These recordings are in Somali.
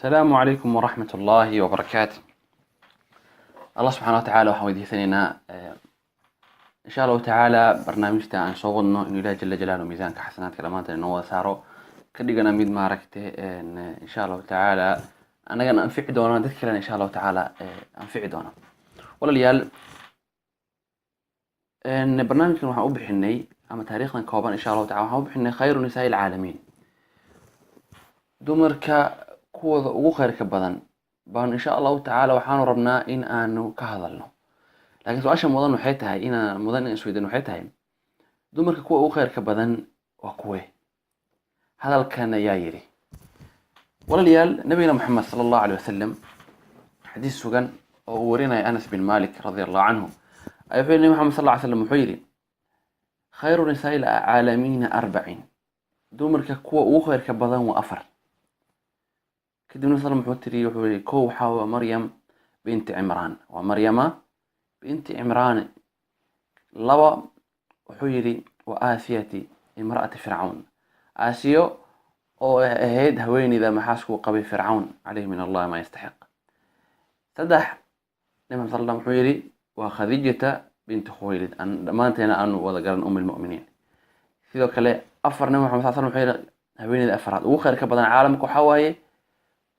Asalaamu calaykum waraxmat ullaahi wabarakaatu. Allah subxana wa tacaala waxaan weydiisanaynaa, insha Allahu tacaala, barnaamijta aan soo wadno inuu Ilaah jala jalaalu miisaanka xasanaadka dhammaanteen inoo wada saaro, ka dhigana mid maaragte insha Allahu tacaala annagana anfici doona, dad kalena insha Allahu tacaala anfici doona. Walaalayaal, barnaamijkan waxaan u bixinay, ama taariikhdan kooban insha Allahu tacala waxaan u bixinay "Khayru nisaai alcaalamiin", dumarka kuwooda ugu khayrka badan baanu insha Allahu tacaala waxaanu rabnaa in aanu ka hadalno. Laakiin su-aasha mudan waxay tahay, inaan mudan in isweydiin waxay tahay: dumarka kuwa ugu khayrka badan waa kuwe? Hadalkan ayaa yidhi, walaalayaal, nabigana Maxamed sala Allahu alay wasalam. Xadiis sugan oo uu warinaya Anas bin Malik radia Allahu canhu ayaa wuxuu yidhi, Nabi Maxamed sal ly slam wuxuu yidhi: "Khayru nisaai alcaalamiina arbacin", dumarka kuwa ugu khayrka badan waa afar. Kadib nabi sal wuxuu tiri, wuxuu yihi: kow waxaa waa Maryam binti Cimraan, waa Maryama binti Cimraan. Laba wuxuu yidhi waa Aasiyati imra'ati Fircawn, Aasiyo oo ahayd haweeneyda maxaaskuu qabay Fircawn, caleyhi min Allah ma yastaxiq. Saddex, nabi maxamed sal wuxuu yidhi waa Khadiijata binti Khuwaylid, aan dhammaanteena aanu wada garan, um lmu'miniin. Sidoo kale afar, nabi Maxamed sal slam wuxuu yidhi haweeneyda afraad ugu khayrka badan caalamka waxaa waaye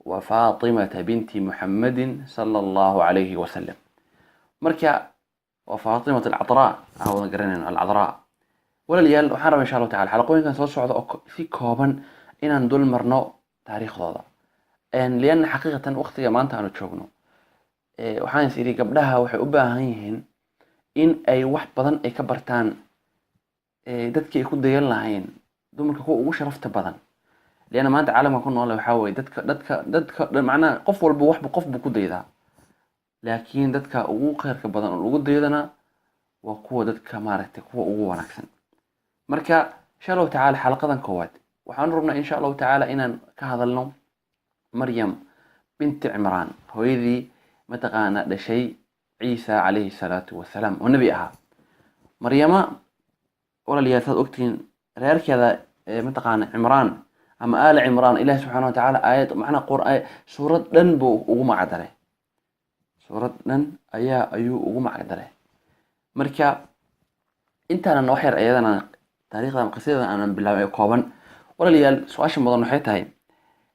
waa Faatimata binti Muxammadin sala Allahu calayhi wasalam. Marka waa Faatimata alcadraa, aan wada garanayno alcadraa. Walaalayaal, waxaan rabaa insha Allahu tacala xalaqooyinkan soo socda oo si kooban inaan dul marno taariikhdooda, lianna xaqiiqatan waqtiga maanta aanu joogno waxaan is idhi gabdhaha waxay u baahan yihiin in ay wax badan ay ka bartaan dadkii ay ku dayan lahayn, dumarka kuwa ugu sharafta badan. Lianna maanta caalamka ku noole waxaa weye dadka dhan, macnaha qof walba waxba qof buu ku daydaa, laakiin dadka ugu khayrka badan oo ugu daydana waa kuwa dadka maaragtay kuwa ugu wanaagsan. Marka insha Allahu tacala xalaqadan koowaad waxaan rabnaa insha Allahu tacaala inaan ka hadalno Maryam binti Cimraan, hooyadii mataqaana dhashay Ciisa calayhi salaatu wasalaam oo nebi ahaa. Maryama, walaalayaal, saad ogtihiin, reerkeeda mataqaana Cimraan ama aala Cimraan, Ilahi subxaana wa tacaala aayad, macnaa qur suurad dhan buu ugu magacdaray, suurad dhan ayuu ugu magacdaray. Marka intaanan wax yar iyadana taariikhda ama qisada aanan bilaabay ee kooban, walaalayaal, su-aasha mudan waxay tahay: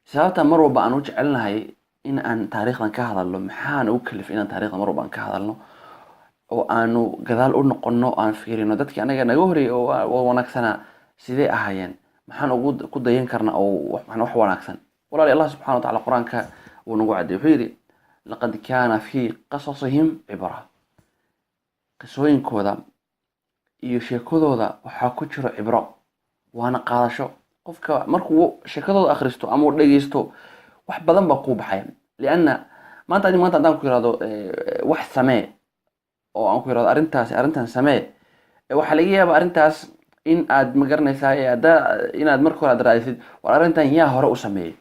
sababta mar walba aan u jecelnahay in aan taariikhdan ka hadalno, maxaan ugu kalif inaan taarikhda mar walba aan ka hadalno oo aanu gadaal u noqono, aan fiirino dadkii anaga naga horreeyay oo wanaagsanaa sidee ahaayeen, maxaan ugu ku dayan karnaa oo wax wanaagsan? Walaali, Allah subxana wa tacala Qur-aanka wuu nagu cadday. Wuxuu yidhi: "Laqad kaana fii qasasihim cibra", qisooyinkooda iyo sheekadooda waxaa ku jiro cibro waana qaadasho. Qofka markuu sheekadooda akhristo ama uu dhegeysto, wax badan baa kuu baxaya. Lianna maanta adi maanta haddaan ku yirahdo wax samee, oo aan ku yirahdo arrintaasi arrintan samee, waxaa laga yaabaa arrintaas in aad ma garanaysaa haddaa inaad marka hore aad raadisid: war, arrintan yaa hore u sameeyey?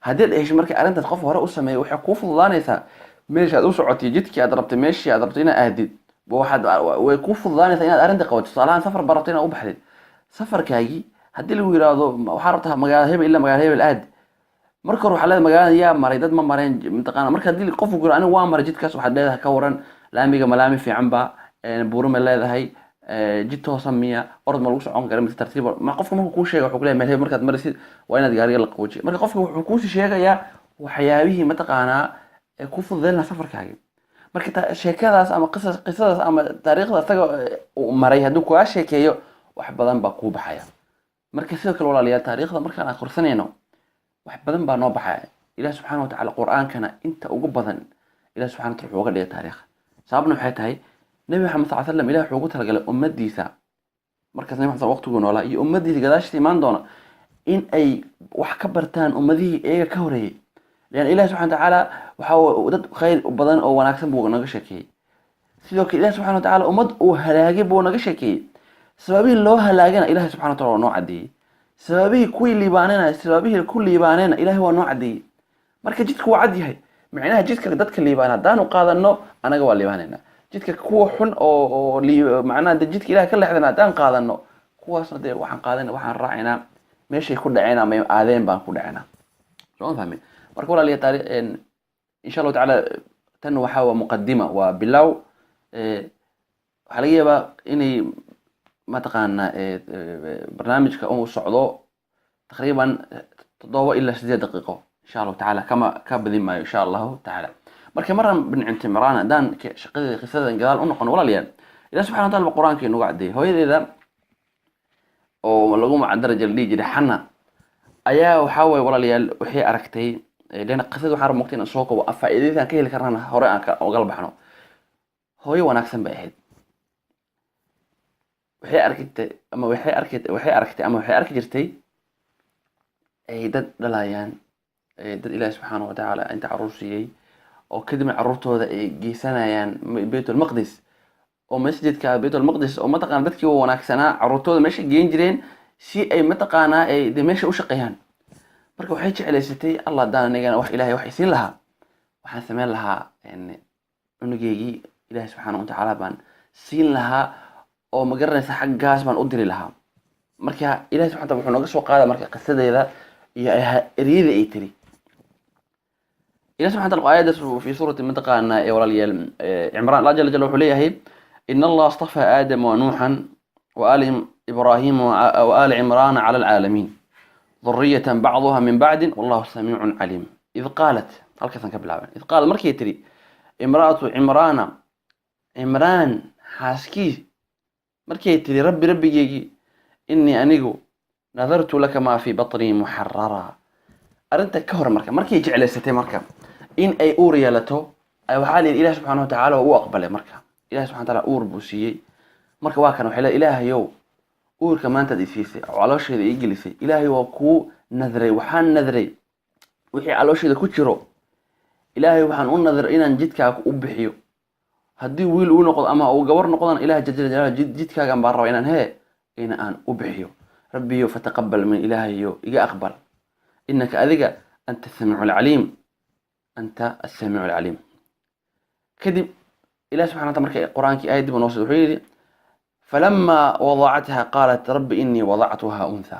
Haddii aad hesho marka arrintaas qof hore u sameeyey, waxay kuu fududaanaysaa meesha aad u socotay, jidkii aad rabtay, meeshii aad rabtay inaad aadid, waxaad way kuu fududaanaysaa inaad arrinta qabato. Tusaalahaan, safar baa rabtay inaad u baxdid. Safarkaagii haddii lagu yiraahdo waxaa rabtaa magaala hebel ilaa magaala hebel aad, marka hore waxaa leedahay: magaalada yaa maray? Dad ma mareen mataqaana? Marka haddii qofku yiro "anigu waa maray jidkaas", waxaad leedahay: ka waran laamiga? Ma laami fiican ba? Buuro ma leedahay? Jid toosan miya? Orod ma lagu socon kara mise tartiib? Ma qofka markuu kuu sheega wuxuu kuleeyahay meel hebel markaad marisid waa inaad gaariga la qaboojiyo. Marka qofka wuxuu kuusii sheegayaa waxyaabihii mataqaanaa ee ku fududeyn lahaa safarkaagi. Marka sheekadaas ama qisadaas ama taariikhda isaga uu maray hadduu kugaa sheekeeyo, wax badan baa kuu baxaya. Marka sidoo kale, walaalayaal, taariikhda markaan akhrisanayno wax badan baa noo baxaya. Ilaah subxaana wa tacala Qur-aankana inta ugu badan Ilah subxana wa tacala wuxuu uga dhigay taariikh. Sababna waxay tahay, Nebi Maxamed sal slam Ilah wuxuu ugu talagalay ummadiisa markaas Nabi Maxamed waqtiguu noolaa iyo ummadiisa gadaashiisa imaan doona in ay wax ka bartaan ummadihii iyaga ka horeeyey. Lian Ilahi subxana wa tacaala waxa dad khayr badan oo wanaagsan buu naga sheekeeyey. Sidoo kale Ilahi subxana wa tacala ummad uu halaagay buu naga sheekeeyey. Sababihii loo halaagana Ilahi subxana wa tacala waa noo caddeeyey. Sababihii kuwii liibaanena, sababihii ku liibaanena Ilahi waa noo caddeeyey. Marka jidku waa cad yahay. Micnaha jidka dadka liibaan haddaanu qaadano, anaga waa liibaanayna. Jidka kuwa xun oo macnaha de jidka Ilahi ka leexdana haddaan qaadano, kuwaasna dee waxaan qaadan, waxaan raacaynaa meeshay ku dhaceen ama aadeen baan ku dhacenaa. Soo ma fahmin? Marka walaaliya, taari insha Allahu tacaala tan waxaa waa muqadima, waa bilow. Waxaa laga yaabaa inay mataqaana barnaamijka uu socdo taqriiban 7 ilaa 8 daqiiqo, insha Allahu tacaala, kama ka badin maayo, insha Allahu tacaala. Marka Maryam bin Cimraan, haddaan shaqadeeda, qisadan gadaal u noqono, walaalayaal, Ilaah subxana wa taala Qur-aanka inugu caddeeyay hooyadeeda oo lagu macdaraja la dhihi jiray Xana ayaa waxaa waye, walaalayaal, waxay aragtay lena qisada. Waxaan rabaa inaan soo kobo, faa'iidadii aan ka heli karnana hore aan ka ogala baxno. Hooyo wanaagsan bay ahayd. Waxay arkatay ama waxay arkay waxay aragtay ama waxay arki jirtay ay dad dhalayaan, dad Ilaahi subxaana wa tacaala inta caruur siiyey oo kadibna caruurtooda ay geysanayaan Baytulmaqdis oo masjidka Baytulmaqdis oo mataqaana dadkii wanaagsanaa caruurtooda meesha geen jireen si ay mataqaanaa ay de meesha u shaqeeyaan. Marka waxay jeclaysatay, "Allah, haddaan anigana wax Ilahay wax isiin lahaa, waxaan sameyn lahaa cunugeygii Ilaahi subxaana wa tacaala baan siin lahaa oo ma garanaysa xaggaas baan u diri lahaa." Marka Ilahi subxana wataala wuxuu nooga soo qaada marka qisadeeda iyo eryada ay tiri. Ilahi subxana wataala aayaddaas fi suurati mataqaana ee walaalayaal Cimraan, Allah jala jala wuxuu leeyahay: "إن الله اصطفى آدم ونوحا وآل إبراهيم وآل عمران على العالمين ذرية بعضها من بعض والله سميع عليم". إذ قالت, halkaasaan ka bilaaban, إذ قالت, markay tiri, امرأة عمران, Cimraan xaaskiis markay tiri: "رب, rabbigeygii, إني anigu نذرت لك ما في بطني محررا". Arrinta ka hor marka markay jeclaysatay marka in ay uur yeelato, waxaa la yidhi Ilahi subxaana wa tacaala waa u aqbalay. Marka Ilahi subxana wa taala uur buu siiyey. Marka waa kan waxay leedahay: "Ilaahayow, uurka maantaad i siisay oo caloosheeda ii gelisay, Ilaahay waa kuu nadray. Waxaan nadray wixii caloosheeda ku jiro, Ilaahay waxaan u nadray inaan jidkaaga u bixiyo. Haddii wiil uu noqdo ama uu gabar noqdona, Ilaah jala jalaaluhu, jidkaagan baan rabaa inaan hee in aan u bixiyo. Rabbiyo, فتقبل من, Ilaahayo iga aqbal, إنك adiga أنت السميع العليم، أنت السميع العليم". Kadib Ilahi subxana wataala marka Qur-aankii aayad dib noo soo wuxuu yidhi: "فلما وضعتها قالت رب إني وضعتها أنثى".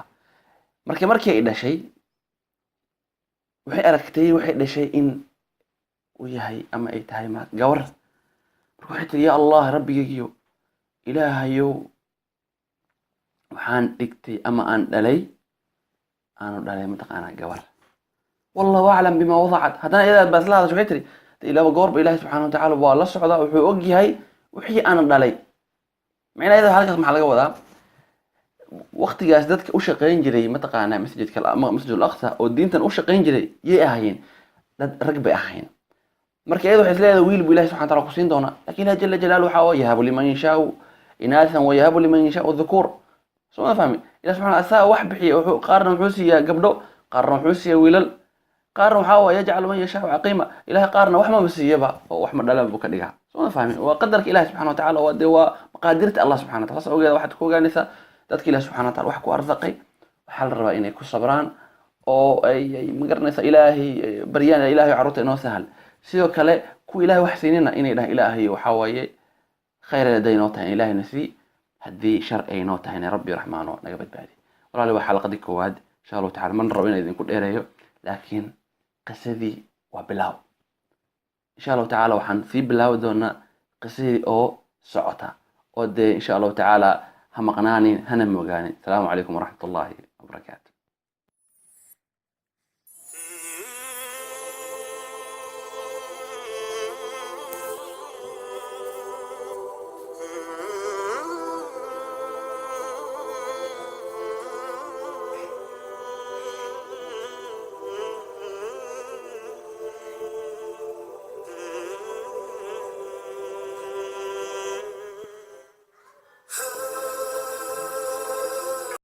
Marka markii ay dhashay waxay aragtay waxay dhashay in uu yahay ama ay tahay gabar. Marka waxay tiri: "Ya Allah, rabbigaygiyo Ilaahayow, waxaan dhigtay ama aan dhalay aanu dhalay mataqaanaa gabar. والله أعلم بما وضعت". Haddana iyadaad baa isla hadashay, waxay tiri ilaba goorba Ilaahi subxaana wa tacaala waa la socdaa, wuxuu og yahay wixii aanan dhalay. Macnaa iyada halkaas maxaa laga wadaa? Waqtigaas dadka u shaqayn jiray mataqaanaa masjidka ama Masjid Aqsa oo diintan u shaqayn jiray yay ahaayeen? Dad rag bay ahaayeen. Marka iyada waxay isleedahay wiil buu Ilahi subxana wataala ku siin doonaa, lakin Ilahi jala jalaalu waxaa waa يهب لمن يشاء إناثا ويهب لمن يشاء الذكور. Soo ma fahmi? Ilahi subxana asaa wax bixiya. Wuxuu qaarna wuxuu siiyaa gabdho, qaarna wuxuu siiyaa wiilal, qaarna waxaa waa يجعل من يشاء عقيما. Ilahay qaarna wax maba siiyaba oo wax ma dhalan buu ka dhigaa. Soo ma fahmi? Waa qadarka Ilahi subxana watacaala, waa dee waa maqaadirta Allah subxana watala. Saas ogeeda waxaad ku ogaanaysaa dadka Ilahi subxana watala wax ku arsaqay waxaa la rabaa inay ku sabraan oo ay magaranaysaa Ilaahay baryaan, "Ilaahay, carruurta inoo sahal." Sidoo kale kuwa Ilahay wax siinina inay dhahan, "Ilaahay, waxaa waaye khayr hadday noo tahay Ilaahayna sii, haddii shar ay noo tahayna Rabbi raxmaano naga badbaadi." Walaali, waa xalaqadii koowaad. Insha Allahu tacala mana rabo inaan idinku dheereeyo, laakiin qisadii waa bilaaw. Insha Allahu tacaala waxaan sii bilaabi doonaa qisadii oo socota oo dee insha Allahu tacaala ha maqnaanin hana mogaanin. Asalaamu calaykum waraxmat ullahi wabarakaatu.